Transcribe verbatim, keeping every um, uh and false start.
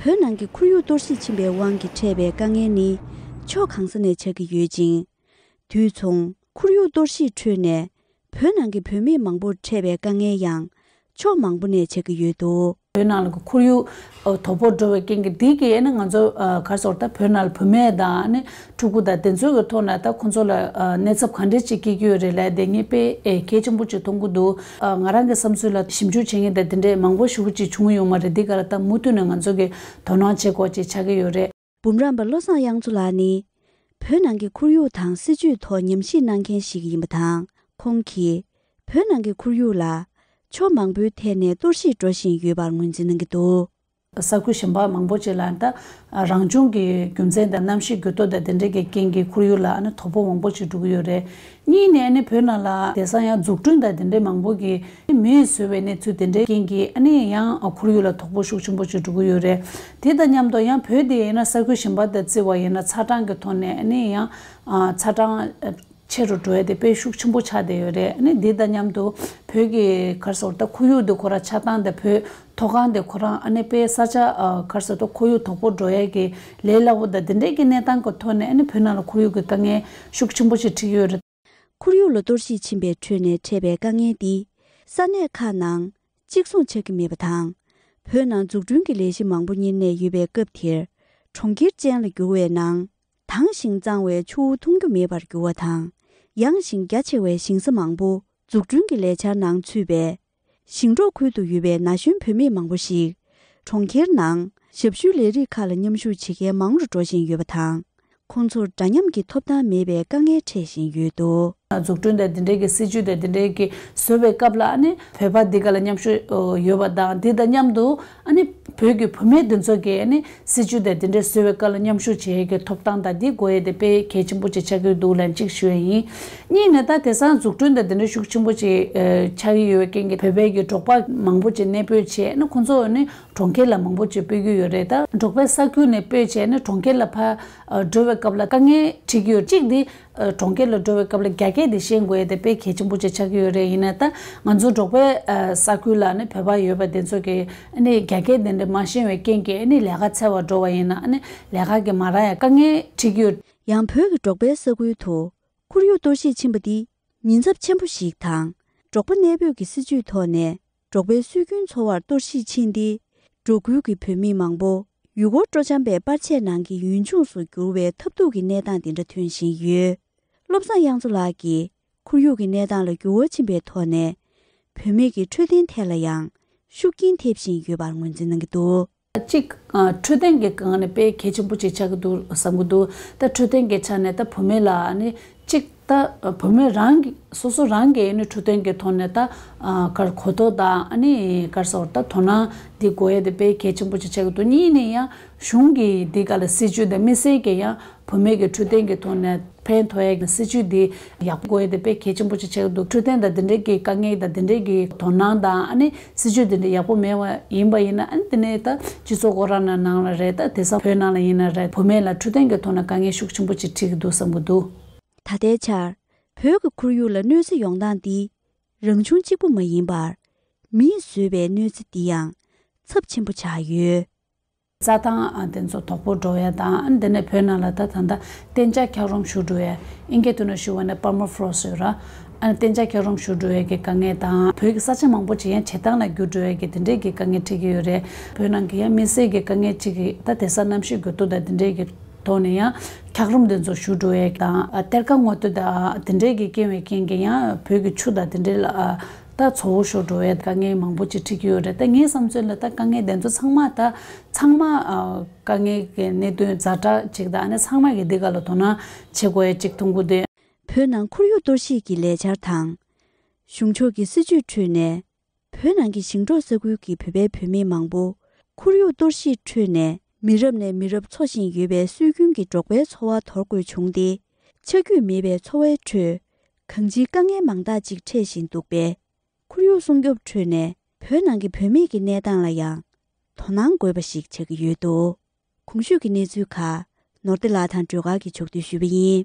བོད་ནང་གི་ཁོར་ཡུག་གཏོར་བཤིག་ཕྱིན་པའི་དབང་གིས་འཕྲད་པའི་དཀའ་ངལ་ནི་ཕྱོགས་གང་ས་ནས་ཆགས་ཀྱི་ཡོད་ཅིང་། དུས་མཚུངས་ཁོར་ཡུག་གཏོར་བཤིག་ཁྲོད་ནས་བོད་ནང་གི་བུད་མེད་མང་པོར་འཕྲད་པའི་དཀའ་ངལ་ཡང་ཕྱོགས་མང་པོ་ནས་ཆགས་ཀྱི་ཡོད་འདུག་བོད་ནང་ལ་ཁོར་ཡུག་དོ་ཕོག་འགྲོ་བའི་རྐྱེན་གྱིས་འདི་གིས་ཨ་ནི་ང་ཚོ་ག་རེ་ཟེར་ད་བོད་ནང་ལ་བུད་མེད་དང་ཨ་ནི་ཕྲུ་གུ་དང་དེ་ཚོའི་གི་ཐོག་ནས་ད་ཁོང་ཚོ་ལ་གནས་ཚབས་ག་འདྲས་ཅིག་སྐྱེལ་གྱི་ཡོད་རེད་ལབ་དེ་ངས་དཔེ་གལ་ཆེན་པོ་ཅིག་མཐོང་གི་འདུག་ང་རང་གི་བསམ་ཚུལ་ལ་ཞིབ་འཇུག་བྱེད་མཁན་དང་དེ་འདྲས་མང་པོ་ཞེ་པོ་ཅིག་བྱུང་ཡོད་མ་རེད། འདི་ག་ལ་ད་མུ་མཐུད་ནས་ང་ཚོ་གི་དོ་སྣང་བྱེད་དགོས་ཅིག་ཆགས་ཀྱི་ཡོད་རེད། འབུམ་རམས་པ་བློ་བཟང་དབྱངས་མཚོ་ལགས་ནི་བོད་ནང་གི་ཁོར་ཡུག་དང་སྲིད་བྱུས་ཐོག་ཉམས་ཞིབ་གནང་མཁན་ཞིག་ཡིན་པ་དང་། ཁོང་གིས་བོད་ནང་གི་ཁོར་ཡུག་ལ་ཕྱོགས་མང་པོའི་ཐད་ནས་གཏོར་བཤིག་འགྲོ་བཞིན་ཡོད་པར་ངོས་འཛིན་གནང་གི་འདུག་ས་ཁུལ་གཞན་པ་མང་པོ་ཅིག་ལ་ད་རང་བྱུང་གི་རྒྱུ་མཚན་དང་གནམ་གཤིས་འགྱུར་ལྡོག་དང་དེ་འདྲའི་གི་རྐྱེན་གྱིས་ཁོར་ཡུག་ལ་ཨ་ནི་དོ་ཕོག་མང་པོ་ཅིག་འགྲོ་གི་ཡོད་རེད། གཉིས་ནས་ཨ་ནི་བོད་ནང་ལ་དེང་སང་ཡང་འཛུགས་སྐྲུན་དང་དེ་འདྲའི་མང་པོ་གི་མིས་བཟོས་པའི་གནས་ཚུལ་དེ་འདྲའི་རྐྱེན་གྱིས་ཨ་ནི་ཡང་ཁོར་ཡུག་ལ་དོ་ཕོག་ཤུགས་ཆེན་པོ་ཅིག་འགྲོ་གི་ཡོད་རེད། དེ་དང་མཉམ་དུ་ཡང་བོད་དེ་ཡིན་ན་ས་ཁུལ་གཞན་པ་དང་བརྩི་བ་ཡིན་ན་ཚ་གྲང་གི་ཐོག་ནས་ཨ་ནི་ཡང་ཚ་གྲང་ཆེ་རུ་འགྲོ་ཡ་དེ་དཔེ་ཤུགས་ཆེན་པོ་ཆགས་བསྡད་ཡོད་རེད། ཨ་ནི་འདི་དང་མཉམ་དུ་བོད་ཀྱི་ག་རེ་ཟེར་ད་ཁོར་ཡུག་དེ་ཁོ་རང་ཆགས་སྟངས་དེ་བོད་མཐོ་སྒང་དེ་ཁོ་རང་ཨ་ནི་དཔེ་ས་ཆ་ག་རེ་ཟེར་ད་ཁོར་ཡུག་དོ་ཕོག་འགྲོ་ཡ་གི་ལས་སླ་པོ་དང་དེ་འདྲའི་གི་གནས་སྟངས་ཀྱི་ཐོག་ནས་ཨ་ནི་བོད་ནང་ལ་ཁོར་ཡུག་གི་དཀའ་ངལ་ཤུགས་ཆེན་པོ་ཞིག་འཕྲད་ཀྱི་ཡོད་རེད། ཁོར་ཡུག་ལ་གཏོར་བཤིག་ཕྱིན་པའི་ཁྲོད་ནས་འཕྲད་པའི་དཀའ་ངལ་འདི་ས་གནས་ཁག་ནང་གཅིག་མཚུངས་ཆགས་ཀྱི་མེད་པ་དང་། བོད་ནང་འཛུགས་སྐྲུན་གྱི་ལས་གཞི་མང་པོ་གཉེར་ནས་ཡོད་པའི་སྐབས་དེར། གྲོང་ཁྱེར་ཅན་ལ་བསྒྱུར་བའི་ནང་། དྭངས་ཤིང་གཙང་བའི་ཆུ་བོ་འཐུང་རྒྱུ་མེད་པར་གྱུར་བ་དང་། ཡངས་ཤིང་རྒྱ་ཆེ་བའི་ཞིང་ས་མང་པོ་འཛུགས་སྐྲུན་གྱི་ལས་འཆར་ནང་ཚུད་པས། ཞིང་འབྲོག་ཁུལ་དུ་ཡོད་པའི་ན་གཞོན་བུད་མེད་མང་པོ་ཞིག་གྲོང་ཁྱེར་ནང་ཞབས་ཞུའི་ལས་རིགས་ཁག་ལ་མཉམ་ཞུགས་བྱེད་མཁན་མང་རུ་འགྲོ་བཞིན་ཡོད་པ་དང་། ཁོང་ཚོར་འདྲ་མཉམ་གྱི་ཐོབ་ཐང་མེད་པའི་དཀའ་ངལ་འཕྲད་བཞིན་ཡོད་འདུག་འཛུགས་སྐྲུན་དང་དེ་འབྲེལ་གྱི་སྲིད་ཇུས་དང་དེ་འབྲེལ་གྱི་བཟོ་བའི་སྐབས་ལ་ཨ་ནི་བོད་པ་འདི་ག་ལ་མཉམ་ཞུགས་ཡོད་པ་དང་། འདི་དང་མཉམ་དུ་ཨ་ནི་བོད་ཀྱི་བུད་མེད་འདི་ཚོ་གིས་ཨ་ནི་སྲིད་ཇུས་དང་དེ་འབྲེལ་བཟོ་བའི་སྐབས་ལ་མཉམ་ཞུགས་བྱེད་ཡས་ཀྱི་ཐོབ་ཐང་དང་འདི་དགོས་ཡས་དེ་དཔེ་གལ་ཆེན་པོ་ཅིག་ཆགས་ཀྱི་འདུག་ལབ་གཅིག་ཞུ་ཡས་ཡིན། གཉིས་ནས་ད་དེང་སང་འཛུགས་སྐྲུན་དང་དེ་འདྲ་ཤུགས་ཆེན་པོ་ཅིག་ཆགས་ཀྱི་ཡོད་པའི་རྐྱེན་གྱིས་བོད་པའི་གི་འབྲོག་པ་མང་པོ་ཅིག་གནས་སྤོས་བྱས་ནས་ཁོང་ཚོ་ནི་གྲོང་ཁྱེར་ལ་མང་པོ་ཅིག་སྤོས་ཀྱི་ཡོད་རེད། ད་འབྲོག་པའི་ས་ཁུལ་ནས་སྤོས་བྱས་ནས་གྲོང་ཁྱེར་ལ་ཕར་འགྲོ་བའི་སྐབས་ལ་དཀའ་ངལ་འཕྲད་ཀྱི་ཡོད། གཅིག་འདི་གྲོང་ཁྱེར་ལ་འགྲོ་བའི་སྐབས་ལ་རྒྱ་སྐད་དེ་ཤེས་དགོས་ཡས་དེ་དཔེ་གལ་ཆེན་པོ་ཅིག་ཆགས་ཀྱི་ཡོད་རེད། ཡིན་ན་ད་ང་ཚོ་འབྲོག་པའི་ས་ཁུལ་ལ་ནི་བོད་པ་ཡོད་པ་དེ་ཚོ་གིས་ནི་རྒྱ་སྐད་དེ་འདྲ་མ་ཤེས་པའི་རྐྱེན་གྱིས་ནི་ལས་ཀ་འཚོལ་བར་འགྲོ་བ་ཡིན་ན་ནི་ལས་ཀ་གི་མ་རག་ཡ་དཀའ་ངལ་འཕྲད་ཀྱི་ཡོད། ཡང་བོད་ཀྱི་འབྲོག་པའི་ས་ཁུལ་དུ་ཁོར་ཡུག་གཏོར་བཤིག་ཕྱིན་པ་འདི་ཉེན་ཚབས་ཆེན་པོ་ཞིག་དང་། འབྲོག་པ་གནས་སྤོས་ཀྱི་སྲིད་ཇུས་ཐོག་ནས་འབྲོག་པའི་སྲོལ་རྒྱུན་འཚོ་བར་གཏོར་བཤིག་ཕྱིན་ཏེ། འབྲོག་ཁུལ་གྱི་བོད་མི་མང་པོ་ཡུལ་སྐོར་སྤྲོ་འཆམ་པའི་པར་ཆས་ནང་གི་ཡུལ་ལྗོངས་སུ་འགྱུར་བའི་ཐབས་སྡུག་གི་གནས་སྟངས་དེ་འདྲ་ཐོན་བཞིན་ཡོད། བློ་བཟང་དབྱངས་མཚོ་ལགས་ཀྱིས་ཁོར་ཡུག་གི་གནས་སྟངས་ལ་འགྱུར་བ་ཕྱིན་པའི་ཐོག་ནས། བུད་མེད་ཀྱི་འཕྲོད་བསྟེན་ཐད་ལ་ཡང་ཤུགས་རྐྱེན་ཐེབས་བཞིན་ཡོད་པར་ངོས་འཛིན་གནང་གི་འདུག་གཅིག་ཨ། འཕྲོད་བསྟེན་གྱི་སྒང་ནས་དཔེ་གལ་ཆེན་པོ་ཅིག་ཆགས་ཀྱི་འདུག་བསམ་གྱི་འདུག་ད་འཕྲོད་བསྟེན་གྱི་ཆ་ནས་ད་བུད་མེད་ལ་ནི་གཅིག་ད་བུད་མེད་རང་གི་སོ་སོ་རང་གི་ནི་འཕྲོད་བསྟེན་གྱི་ཐོག་ནས་ད་ཨ་གར་གོ་རྟོགས་དང་ཨ་ནི་གར་སོགས་ད་དོ་སྣང་འདི་དགོས་ཡ་དེ་དཔེ་གལ་ཆེན་པོ་ཅིག་ཆགས་ཀྱི་འདུག་གཉིས་ནས་ཡང་གཞུང་གི་འདི་ག་ལ་སྲིད་ཇུས་དང་དམིགས་བསལ་གྱི་ཡང་བུད་མེད་ཀྱི་འཕྲོད་བསྟེན་གྱི་ཐོག་ནས་ཕན་ཐོགས་ཡ་གི་སྲིད་ཇུས་འདི་ཡག་པོ་དགོས་ཡ་དེ་དཔེ་གལ་ཆེན་པོ་ཅིག་ཆགས་ཀྱི་འདུག་འཕྲོད་བསྟེན་དང་འདི་འདྲའི་གི་དཀའ་ངལ་དང་འདི་འདྲའི་གི་དོ་སྣང་དང་ཨ་ནི་སྲིད་ཇུས་འདི་འདྲ་ཡག་པོ་མེད་པ་ཡིན་པ་ཡིན་ན། ཨ་ནི་དེ་ནས་ད་སྤྱི་ཚོགས་ཁོ་རང་ནང་ནང་ལ་རེད། ད་དེང་སང་བོད་ནང་ལ་ཡིན་ན་རེད། བུད་མེད་ལ་འཕྲོད་བསྟེན་གྱི་ཐོག་ནས་དཀའ་ངལ་ཤུགས་ཆེན་པོ་ཅིག་འཕྲད་ཀྱི་འདུག་བསམ་གྱི་འདུག་ད་ལྟའི་ཆར་བོད་ཀྱི་ཁོར་ཡུག་ལ་གནོད་འཚེ་ཡོང་སྟངས་འདི་རང་བྱུང་གཅིག་པུ་མ་ཡིན་པར། མིས་བཟོས་པའི་གནོད་འཚེ་འདི་ཡང་ཚབས་ཆེན་པོ་ཆགས་ཡོད། རྩྭ་ཐང་དེ་ཚོ་དོ་ཕོག་འགྲོ་ཡ་དང་། འདི་ནས་བོད་ནང་ལ་ད་ད་ལྟ་གཏན་འཇགས་འཁྱགས་རོམ་བཞུ་འགྲོ་ཡ། ཨིན་སྐད་ཐོག་ནས་ཞུ་བ་ན་པར་མ་ཕོ་རོ་སི་ཡོད་ར། ཨ་ནི་གཏན་འཇགས་འཁྱགས་རོམ་བཞུ་འགྲོ་ཡ་གི་དཀའ་ངལ་དང་། བོད་ཀྱི་ས་ཆ་མང་པོ་ཅིག་ཡང་བྱེ་ཐང་ལ་འགྱུར་འགྲོ་ཡ་གི་དེ་འདྲའི་གི་དཀའ་ངལ་འཕྲད་ཀྱི་ཡོད་རེད། བོད་ནང་གི་ཡང་དམིགས་བསལ་གྱི་དཀའ་ངལ་གཅིག་གི་ད་དེང་སང་གནམ་གཤིས་འགྱུར་ལྡོག་དང་དེ་འདྲའི་གི་ཐོག་ནས་ཡང་འཁྱགས་རོམ་དེ་ཚོ་བཞུ་འགྲོ་ཡ་དང་། གཏེར་ཁ་སྔོག་འདོན་དང་དེ་འདྲའི་གི་རྐྱེན་བའི་རྐྱེན་གྱིས་ཡང་བོད་ཀྱི་ཆུ་དང་དེ་འདྲའི་ལ་ད་ཚ་བོ་ཤོར་འགྲོ་བའི་དཀའ་ངལ་མང་པོ་ཅིག་འཕྲད་ཀྱི་ཡོད་རེད། ད་ངའི་བསམ་ཚུལ་ལ་ད་དཀའ་ངལ་དེ་ཚོ་ཚང་མ་ད་ཚང་མ་ཨ། དཀའ་ངལ་གྱི་གནད་དོན་ཛ་དྲག་ཅིག་དང་ཨ་ནི་ཚང་མ་གི་འདི་ག་ལ་དོ་སྣང་བྱེད་དགོས་ཡ་ཅིག་མཐོང་གི་འདུག་བོད་ནང་ཁོར་ཡུག་གཏོར་བཤིག་གི་ལས་འཆར་དང་། གཞུང་ཕྱོགས་ཀྱི་སྲིད་ཇུས་ཁྲོད་ནས། བོད་ནང་གི་ཞིང་འབྲོག་ས་ཁུལ་གྱི་བོད་པའི་བུད་མེད་མང་པོ་ཁོར་ཡུག་གཏོར་བཤིག་ཁྲོད་ནས་མི་རབས་ནས་མི་རབས་འཚོ་བཞིན་ཡོད་པའི་སྲོལ་རྒྱུན་གྱི་འབྲོག་པའི་འཚོ་བ་དོར་དགོས་བྱུང་སྟེ། ཆ་རྒྱུས་མེད་པའི་འཚོ་བའི་ཁྲོད་གང་ཅིའི་དཀའ་ངལ་མང་དག་ཅིག་འཕྲད་བཞིན་འདུག་པས། ཁོར་ཡུག་སྲུང་སྐྱོབ་ཁྲོད་ནས་བོད་ནང་གི་བུད་མེད་ཀྱི་གནས་སྟངས་ལ་ཡང་དོ་སྣང་དགོས་པ་ཞིག་ཆགས་ཀྱི་ཡོད་འདུག་གོང་ཞུས་ཀྱི་གནས་ཚུལ་ཁག་ནོར་བདེ་ལགས་དང་སྒྲོལ་དཀར་གྱིས་ཕྱོགས་བསྡུས་ཞུས་པ་ཡིན།